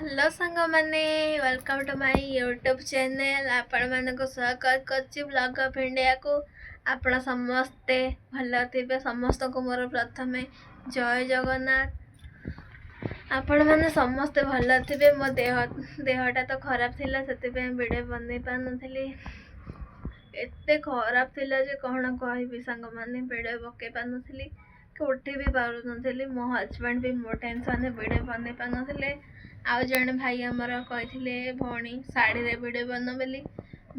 Hello ସାଙ୍ଗମାନେ, welcome to my YouTube channel. ଆପଣମାନଙ୍କୁ ସ୍ୱାଗତ କରୁଛି ବ୍ଲଗ୍ ଅଫ୍ ଇଣ୍ଡିଆକୁ। ଆପଣ ସମସ୍ତେ ଭଲ ଥିବେ। ସମସ୍ତଙ୍କୁ ମୋର ପ୍ରଥମେ ଜୟ ଜଗନ୍ନାଥ। ଆପଣମାନେ ସମସ୍ତେ ଭଲ ଥିବେ। ମୋ ଦେହଟା ତ ଖରାପ ଥିଲା, ସେଥିପାଇଁ ଭିଡ଼ିଓ ବନେଇ ପାରୁନଥିଲି। ଏତେ ଖରାପ ଥିଲା ଯେ କ'ଣ କହିବି ସାଙ୍ଗମାନେ, ଭିଡ଼ିଓ ପକାଇ ପାରୁନଥିଲି କି ଉଠି ବି ପାରୁନଥିଲି। ମୋ ହଜବେଣ୍ଡ ବି ମୋ ଟେନସନ୍ରେ ଭିଡ଼ିଓ ବନେଇ ପାରୁନଥିଲେ। ଆଉ ଜଣେ ଭାଇ ଆମର କହିଥିଲେ, ଭଉଣୀ, ଶାଢ଼ୀରେ ଭିଡ଼ିଓ ବନ ବୋଲି।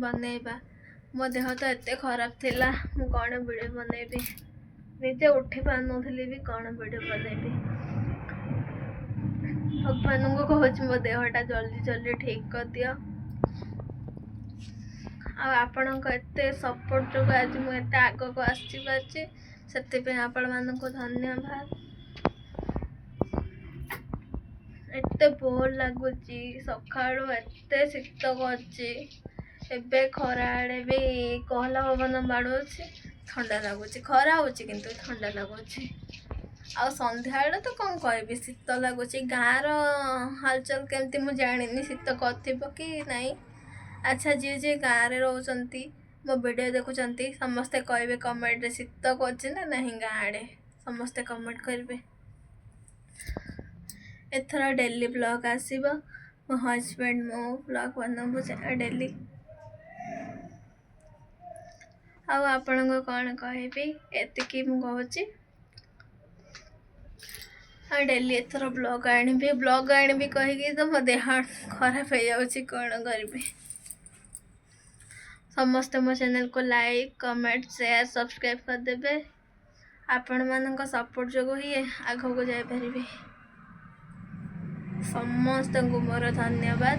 ବନେଇବା, ମୋ ଦେହ ତ ଏତେ ଖରାପ ଥିଲା, ମୁଁ କ'ଣ ଭିଡ଼ିଓ ବନେଇବି? ନିଜେ ଉଠି ପାରୁନଥିଲି ବି କ'ଣ ଭିଡ଼ିଓ ବନେଇବି? ଭଗବାନଙ୍କୁ କହୁଛି, ମୋ ଦେହଟା ଜଲ୍ଦି ଜଲ୍ଦି ଠିକ୍ କରିଦିଅ। ଆଉ ଆପଣଙ୍କ ଏତେ ସପୋର୍ଟ ଯୋଗୁଁ ଆଜି ମୁଁ ଏତେ ଆଗକୁ ଆସିପାରିଛି, ସେଥିପାଇଁ ଆପଣମାନଙ୍କୁ ଧନ୍ୟବାଦ। ଏତେ ବୋର୍ ଲାଗୁଛି। ସକାଳୁ ଏତେ ଶୀତ କରୁଛି, ଏବେ ଖରା ଆଡ଼େ ବି କୋହଲା ପବନ ବାଡ଼ଉଛି, ଥଣ୍ଡା ଲାଗୁଛି। ଖରା ହେଉଛି କିନ୍ତୁ ଥଣ୍ଡା ଲାଗୁଛି। ଆଉ ସନ୍ଧ୍ୟାବେଳେ ତ କ'ଣ କହିବି, ଶୀତ ଲାଗୁଛି। ଗାଁର ହାଲଚାଲ କେମିତି ମୁଁ ଜାଣିନି, ଶୀତ କରିଥିବ କି ନାହିଁ। ଆଚ୍ଛା, ଯିଏ ଯିଏ ଗାଁରେ ରହୁଛନ୍ତି, ମୋ ଭିଡ଼ିଓ ଦେଖୁଛନ୍ତି, ସମସ୍ତେ କହିବେ କମେଣ୍ଟରେ, ଶୀତ କରୁଛି ନା ନାହିଁ ଗାଁ ଆଡ଼େ? ସମସ୍ତେ କମେଣ୍ଟ କରିବେ। ଏଥର ଡେଲି ବ୍ଲଗ୍ ଆସିବ। ମୋ ହଜବେଣ୍ଡ ମୁଁ ବ୍ଲଗ୍ ବନାବୁ ଡେଲି। ଆଉ ଆପଣଙ୍କୁ କ'ଣ କହିବି, ଏତିକି ମୁଁ କହୁଛି। ଆଉ ଡେଲି ଏଥର ବ୍ଲଗ୍ ଆଣିବି। ବ୍ଲଗ୍ ଆଣିବି କହିକି ତ ମୋ ଦେହ ଖରାପ ହେଇଯାଉଛି, କ'ଣ କରିବି? ସମସ୍ତେ ମୋ ଚ୍ୟାନେଲକୁ ଲାଇକ୍, କମେଣ୍ଟ, ସେୟାର, ସବସ୍କ୍ରାଇବ୍ କରିଦେବେ। ଆପଣମାନଙ୍କ ସପୋର୍ଟ ଯୋଗୁଁ ହିଁ ଆଗକୁ ଯାଇପାରିବି। ସମସ୍ତଙ୍କୁ ମୋର ଧନ୍ୟବାଦ।